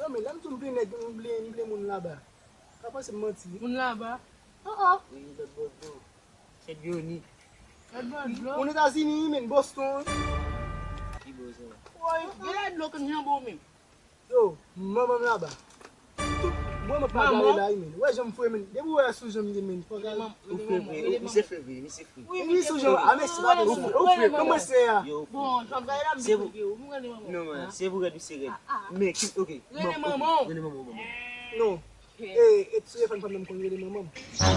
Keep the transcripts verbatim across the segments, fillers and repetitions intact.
Men lè m di w m vle nèg, m vle, m vle moun laba. Pa panse m manti. Moun laba? An an. Wi, lòt bò dlo. Sèt Joni. Lòt bò dlo. Moun Etazini, men Boston. Ki Boston? Woy, gen lòt dlo ke m janbe w menm. Yo, manman m laba. Tout, mwen, mwen pa gade la, men. Wè, jan m fre, men. Depi w wè sou jan m ye, men. Fò gade. Ou fre vre, misye fre vre, misye fre. Wi, sou jan, a, men se pa tou. Ou fre, kòman se a? Bon, jan m gade la, m dekouvri w. M rele manman. Non, man, se pou rèd, misye rèd. Men, ki, ok. Rele manman. Rele manman, manman. Non. E, e, sou telefòn pa m konn rele manman m.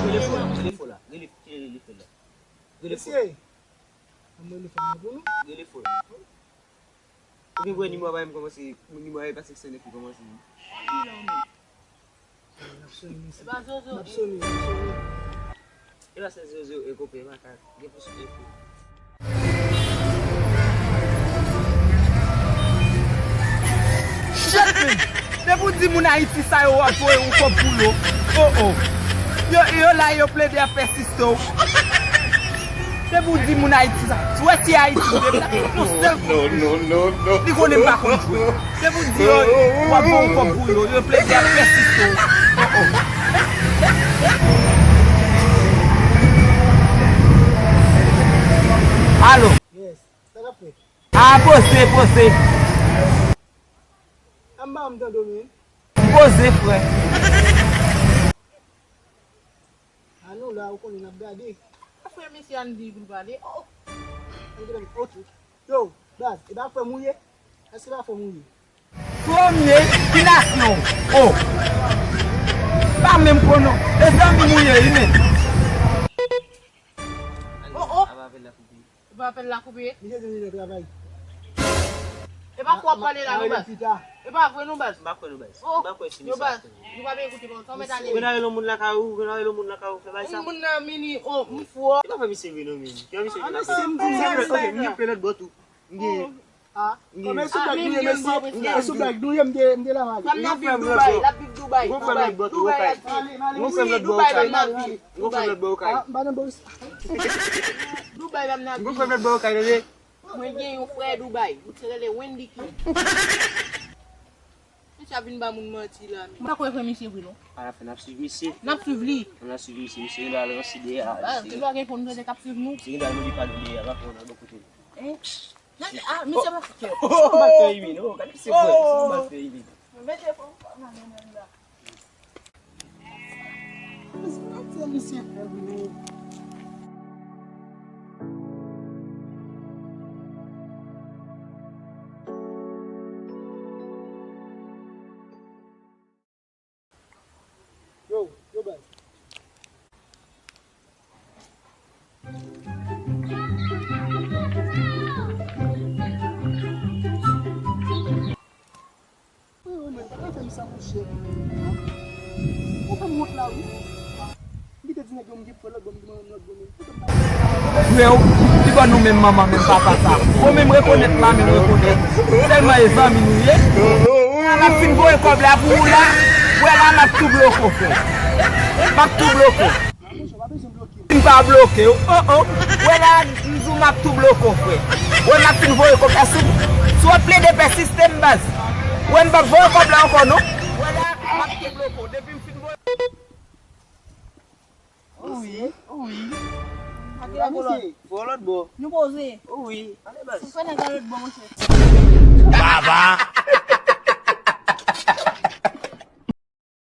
Rele fò la, rele fò la. Rele fò la. Rele fò la. Mesye, ann rele fanm nan pou nou. Rele fò la. Ou vin wè nimewo a pa menm kòmanse, nimewo a e pa senk san nèf li kòmanse. N ap sone, mesye. N ap sone, n ap sone. E pa sèt zewo zewo e konpè, e pa ka gen plis enfo. Shit, man! Depi w di moun Ayiti sa yo ap voye yon kòb pou yo. Oh, oh. Yo, yo la, yo plede ap pèsiste w. Depi w di moun Ayiti sa, si w wè si Ayiti, depi l ap yon sèl kòb, li konnen m pa konn jwe. Depi w di yo, w ap voye yon kòb pou yo, yo plede ap pèsiste w. Oh, oh. Alo. Yes. Sa k ap fèt? A, poze, poze. A, m pa janm tande w, men. Poze, frè. A, nou la, ou konnen n ap gade. Frè, mesye a di pou l pale. Oh. Ok. Yo, baz, e pa frè m ou ye? Èske pa frè m ou ye? Premye, ki nasyon w? Oh. Pa menm konnen w. E zanmi m ou ye, wi, men. Oh, oh. Ava avè l la koupe. E pa apèl la koupe. Misye di li nan travay. E pa fò w ap pale la, non, baz. E pa vre, non, baz. M pa kwè, non, baz. Oh, m pa kwè si misye ap fè. Nou pa vle koute pawòl sa, w mèt ale. Mwen ale yon moun lakay ou, mwen ale yon moun lakay ou, fè bagay sa. Moun nan mini, oh, m fò. E pa fè misye vre, non, men. Fè misye vin lakay ou. Ok, m gen plè lòt bò tou. M gen. Ah, men sou blag nou ye, mesye. E sou blag nou ye, m te, m te la male. Frè m nan viv Dubai, l ap viv Dubai. Gon frè m lòt bò tou, Okay. Gon frè m lòt bò, Okay. Gon frè m lòt bò, Okay. Ah, m pa nan bòs. Dubai, m nan viv. Gon frè m lòt bò, Okay, tande. Mwen gen yon frè Dubai, misye rele Wendy King. Misye ap vin ba moun manti la, men. M pa kwè frè misye vre, non. Alafin, n ap swiv misye. N ap swiv li. N ap swiv misye. Misye gen dwa al ranse dèyè a. Misye gen dwa mande padon dèyè a, pa fè w nan bon kote. Hein? Nan, ah, misye pa fè. Se yon bal fè wi, non. Gade misye vre. Se yon bal fè wi. Mete fò m pa nan menm la. Misye, misye fè wi, non. Yo, yo, baz. Wi, wi, men, pa fè m sa, monchè. Ou fè m wont la, wi. M kite di nèg yo m gen frè lòt bò, m gen manman m lòt bò, men. Frè w, ki bò nou menm manman, menm papa sa? Ou menm rekonèt la, menm rekonèt. Sèlman e zanmi nou ye. N ap fin voye kòb la pou ou la. Wè la, m ap tou bloke w, frè. M ap tou bloke w. M pa bloke w. Oh, oh. Wè la, m di w m ap tou bloke w, frè. Wè, m ap fin voye kòb la. Si w, si w ap plede pèsiste m, baz. Wè, m p ap voye kòb la ankò, non. Wè la, m ap tou bloke w. Depi m fin voye. Wi, wi. Voye lòt bò. Nou poze. Wi. Ale baz. Ou fè nèg la lòt bò, monchè. Baba.